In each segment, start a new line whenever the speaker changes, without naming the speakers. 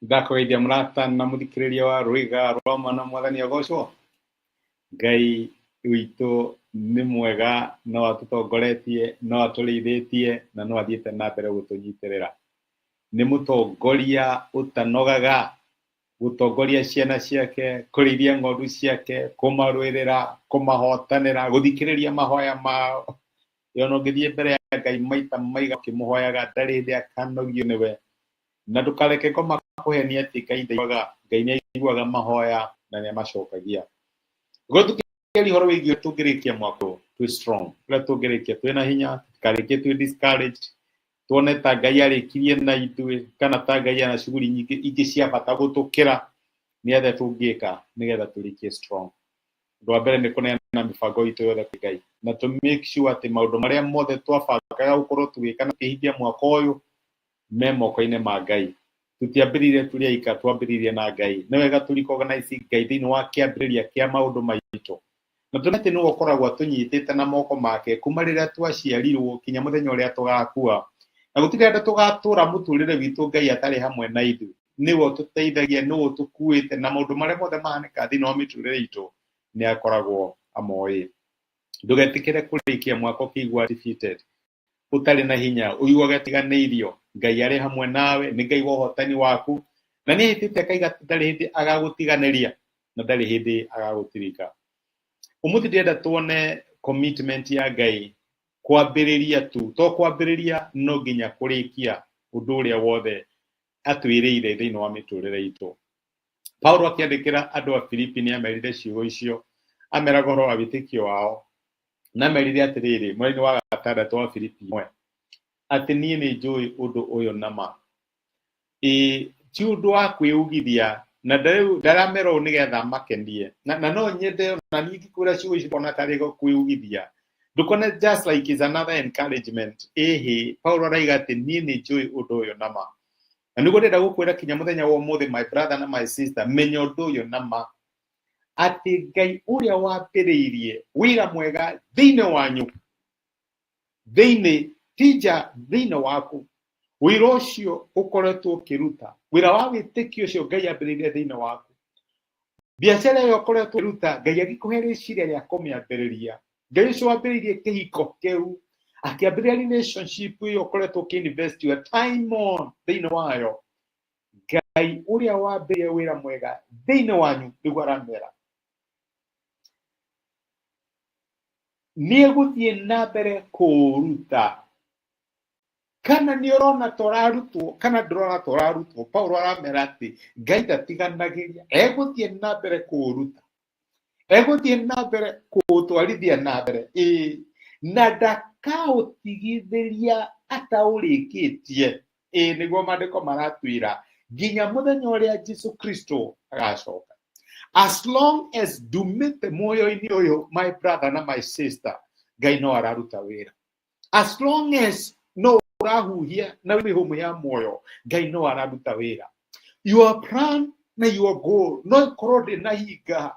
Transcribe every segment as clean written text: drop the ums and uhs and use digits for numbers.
Ndakũgeithia mũrata na mũthikĩrĩria wa rwĩga rwa mwana mwathani agocwo. Ngai witũ nĩ mwega, no atũtongoretie, no atũrĩithĩtie na no athiĩte na mbere gũtũnyitĩrĩra. Nĩ mũtongoria ũtanogaga gũtongoria ciana ciake, kũrĩithia ng'ondu ciake, kũmarũĩrĩra, kũmahotanĩra, gũthikĩrĩria mahoya mao. Ona ũngĩthiĩ mbere ya Ngai maita maiga ũkĩmũhoyaga ndarĩ hĩndĩ akanogio nĩwe. Na ndũkareke ngoma kũhenia atĩ Ngai ndaiguaga. Ngai nĩ aiguaga mahoya na nĩ amacokagia. Ngo tũkĩaria ũhoro wĩgiĩ tũngĩrĩkia mwaka ũyũ twĩ strong, ũrĩa tũngĩrĩkia twĩ na hinya, tũtikarĩkie twĩ discouraged, tuone ta Ngai arĩkirie na ithuĩ kana ta Ngai ena shughuli nyingĩ ingĩ cia bata gũtũkĩra. Nĩ atĩa tũngĩka nĩgetha tũrĩkie strong? Ũndũ wa mbere nĩ kũneana mĩbango itũ yothe kwĩ Ngai na tũ make sure atĩ maũndũ marĩa mothe twabangaga gũkorwo tũgĩka na tũkĩhingia mwaka ũyũ me moko-inĩ ma Ngai. Tũtiambĩrĩirie tũrĩ aika, twambĩrĩirie na Ngai. Nĩ wega tũ recognize Ngai thĩinĩ wa kĩambĩrĩria kĩa maũndũ maitũ. Na tũmenye atĩ nĩwe ũkoragwo atũnyitĩte na moko make kuma rĩrĩa twaciarirwo kinya mũthenya ũrĩa tũgakua. Na gũtirĩ handũ tũgatũra mũtũrĩre witũ Ngai atarĩ hamwe na ithuĩ. Nĩwe ũtũteithagia, nĩwe ũtũkuĩte na maũndũ marĩa mothe mahanĩkaga thĩinĩ wa mĩtũrĩre itũ nĩ akoragwo amoĩ. Ndũgetĩkĩre kũrĩkia mwaka ũkĩigua defeated. Ũtarĩ na hinya, ũiguage ũtiganĩirio. Ngai arĩ hamwe nawe, nĩ Ngai wa ũhotani waku, na nĩ ehĩtĩte akaiga atĩ ndarĩ hĩndĩ agagũtiganĩria na ndarĩ hĩndĩ agagũtirika. Ũmũthĩ ndĩrenda tuone commitment ya Ngai kwambĩrĩria tu, to kwambĩrĩria no nginya kũrĩkia ũndũ ũrĩa wothe atwĩrĩire thĩinĩ wa mĩtũrĩre itũ. Paulo akĩandĩkĩra andũ a Filipi nĩ amerire ciugo icio, ameraga ũhoro wa wĩtĩkio wao na amerire atĩrĩrĩ, mweri-inĩ wa gatandatũ wa Filipi 1, atĩ niĩ nĩ njũĩ ũndũ ũyũ na ma. Ĩ ti ũndũ wa kwĩugithia na ndaramera ũũ nĩgetha makenie na no nyende na niĩ ngĩkwĩra ciugo ici ndona tarĩ kwĩugithia, ndũkone just like is another encouragement. Ĩhĩ, Paulo araiga atĩ niĩ nĩ njũĩ ũndũ ũyũ na ma, na nĩguo ndĩrenda gũkwĩra kinya mũthenya wa ũmũthĩ, my brother na my sister, menya ũndũ ũyũ na ma atĩ Ngai ũrĩa wambĩrĩirie wĩra mwega thĩinĩ wanyu, thĩinĩ ti nja, thĩinĩ waku, wĩra ũcio ũkoretwo ũkĩruta, wĩra wa wĩtĩkio ũcio Ngai ambĩrĩirie thĩinĩ waku, biacara ĩyo ũkoretwo ũkĩruta, Ngai agĩkũhe rĩciria rĩa kũmĩambĩrĩria, Ngai ũcio wambĩrĩirie kĩhiko kĩu, akĩambĩrĩria relationship ĩyo ũkoretwo ũkĩ-invest your time on thĩinĩ wayo, Ngai ũrĩa wambĩrĩirie wĩra mwega thĩinĩ wanyu nĩguo aramera nĩ egũthiĩ na mbere kũũruta. Kana nĩ ũrona ta ũrarutwo kana ndũrona ta ũrarutwo, Paulo aramera atĩ Ngai ndatiganagĩria, egũthiĩ na mbere kũũruta, egũthiĩ na mbere kũũtwarithia na mbere, ĩĩ, na ndakaũtigithĩria ataũrĩkĩtie. Ĩĩ, nĩguo maandĩko maratwĩra, nginya mũthenya ũrĩa Jesu Kristo agacoka. As long as ndumĩte muoyo-inĩ ũyũ, my brother na my sister, Ngai no araruta wĩra. As long as no ũrahuhia na wĩ mĩhũmũ ya muoyo, Ngai no araruta wĩra. Your plan na your goal no ĩkorwo ndĩnahinga,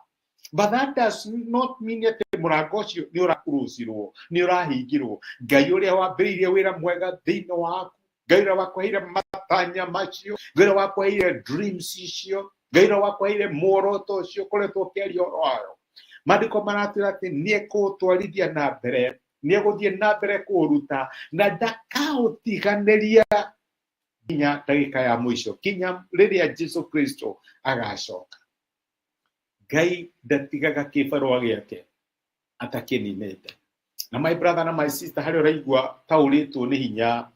but that does not mean atĩ mũrango ũcio nĩ ũrakũrũcirwo, nĩ ũrahingirwo. Ngai ũrĩa wambĩrĩirie wĩra mwega thĩinĩ waku, Ngai ũrĩa wakũheire matanya macio, Ngai ũrĩa wakũheire dreams icio, Ngai ũrĩa wakũheire muoroto ũcio ũkoretwo ũkĩaria ũhoro wayo, maandĩko maratwĩra atĩ nĩ ekũũtwarithia na mbere, nĩ egũthiĩ na mbere kũũruta na ndakaũtiganĩria nginya ndagĩka ya mũico, nginya rĩrĩa Jesu Kristo agacoka. Ngai ndatigaga kĩbarũa gĩake atakĩninĩte. Na my brother na my sister, harĩa ũraigua ta ũrĩtwo nĩ hinya,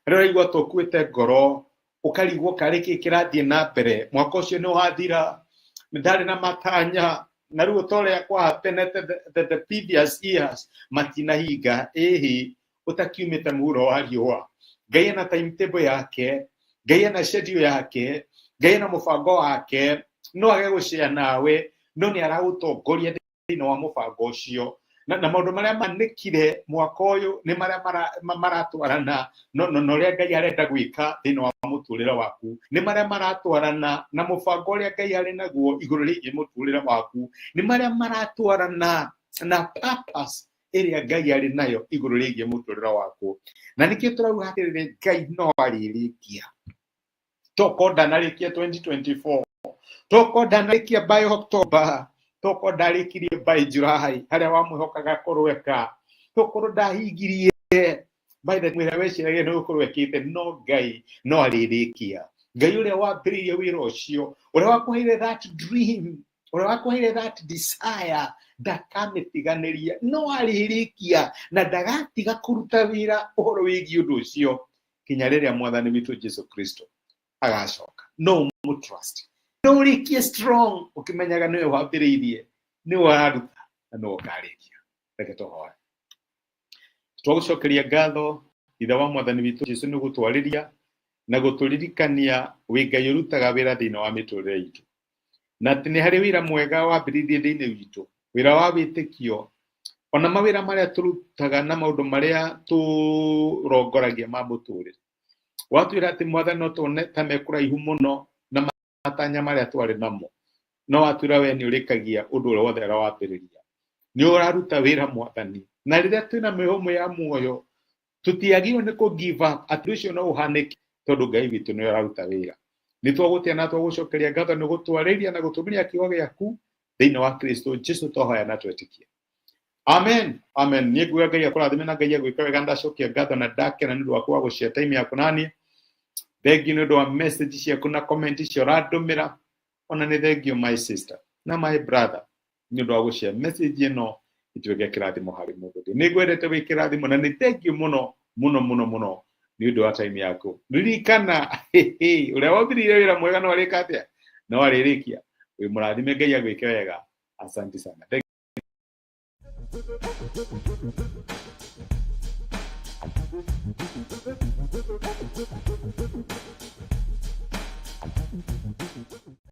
harĩa ũraigua ta ũkuĩte ngoro, ũkarigwo karĩ kĩ kĩrathiĩ na mbere, mwaka ũcio nĩ wathira, ndarĩ na matanya, na rĩu ta ũrĩa kwa happened the previous years matinahinga. Ĩhĩ, ũtakiumĩte mũhuro wa riũa, Ngai ena timetable yake, Ngai ena schedule yake, Ngai ena mũbango wake. No age gũcea nawe, no nĩ aragũtongoria thĩinĩ wa mũbango ũcio. Na maũndũ marĩa manĩkire mwaka ũyũ nĩ marĩa maratwarana na ũrĩa Ngai arenda gwĩka thĩinĩ wa mũtũrĩre waku, nĩ marĩa maratwarana na mũbango ũrĩa Ngai arĩ naguo igũrũ rĩgiĩ mũtũrĩre waku, nĩ marĩa maratwarana na purpose ĩrĩa Ngai arĩ nayo igũrũ rĩgiĩ mũtũrĩre waku. Na nĩkĩo tũrauga atĩrĩrĩ, Ngai no arĩrĩkia. Toko ndanarĩkia 2024, toko ndanarĩkia by October, toko ndarĩkirie by July harĩa wamwĩhokaga akorwo eka, tokorwo ndahingirie by the time ĩrĩa weciragia nĩ gũkorwo ekĩte, no Ngai no arĩrĩkia. Ngai ũrĩa wambĩrĩirie wĩra ũcio, ũrĩa wakũheire that dream, ũrĩa wakũheire that desire, ndakamĩtiganĩria, no arĩrĩkia na ndagatiga kũruta wĩra ũhoro wĩgiĩ ũndũ ũcio kinya rĩrĩa mwathani witũ Jesu Kristo agacoka. No ũmũtrust, no ũrĩkie strong ũkĩmenyaga nĩwe wambĩrĩirie, nĩwe ũraruta na nĩwe ũkarĩkia. Reke tũhoe. Twagũcokeria ngatho ithe wa mwathani witũ Jesu nĩ gũtwarĩria na gũtũririkania wĩ Ngai ũrutaga wĩra thĩinĩ wa mĩtũrĩre itũ, na atĩ nĩ harĩ wĩra mwega wambĩrĩirie thĩinĩ witũ, wĩra wa wĩtĩkio, ona mawĩra marĩa tũrutaga na maũndũ marĩa tũrongoragia ma mũtũrĩre. Watwĩra atĩ mwathani no tuone ta me kũraihu mũno na matanya marĩa twarĩ namo, no watwĩra we nĩ ũrĩkagia ũndũ ũrĩa wothe ũrĩa wambĩrĩria, nĩ ũraruta wĩra mwathani. Na rĩrĩa twĩna mĩhũmũ ya muoyo tũtiagĩrĩirwo nĩ kũ give up atĩ ũcio no ũhanĩke, tondũ Ngai witũ nĩ ũraruta wĩra. Nĩ twagũtĩa na twagũcokeria ngatho nĩ gũtwarĩria na gũtũmĩria kiugo gĩaku thĩinĩ wa Kristo Jesu twahoya na twetĩkia. Amen. Amen. Niĩ nguga Ngai akũrathime na Ngai agwĩke wega. Ndacokia ngatho na ndakena nĩ ũndũ waku wa gũshare time yaku naniĩ. Thengiũ nĩ ũndũ wa message ciaku na comment icio ũrandũmĩra. Ona nĩ thengiũ my sister na my brother nĩ ũndũ wa gũshare message ĩno ituĩke kĩrathimo harĩ mũndũ ũngĩ. Nĩ ngwendete wĩ kĩrathimo na nĩ thengiũ mũno mũno mũno mũno nĩ ũndũ wa time yaku. Ririkana ũrĩa wambĩrĩirie wĩra mwega no arĩka atĩa? No arĩrĩkia. Wĩ mũrathime, Ngai agwĩke wega. Asante sana. Thank you.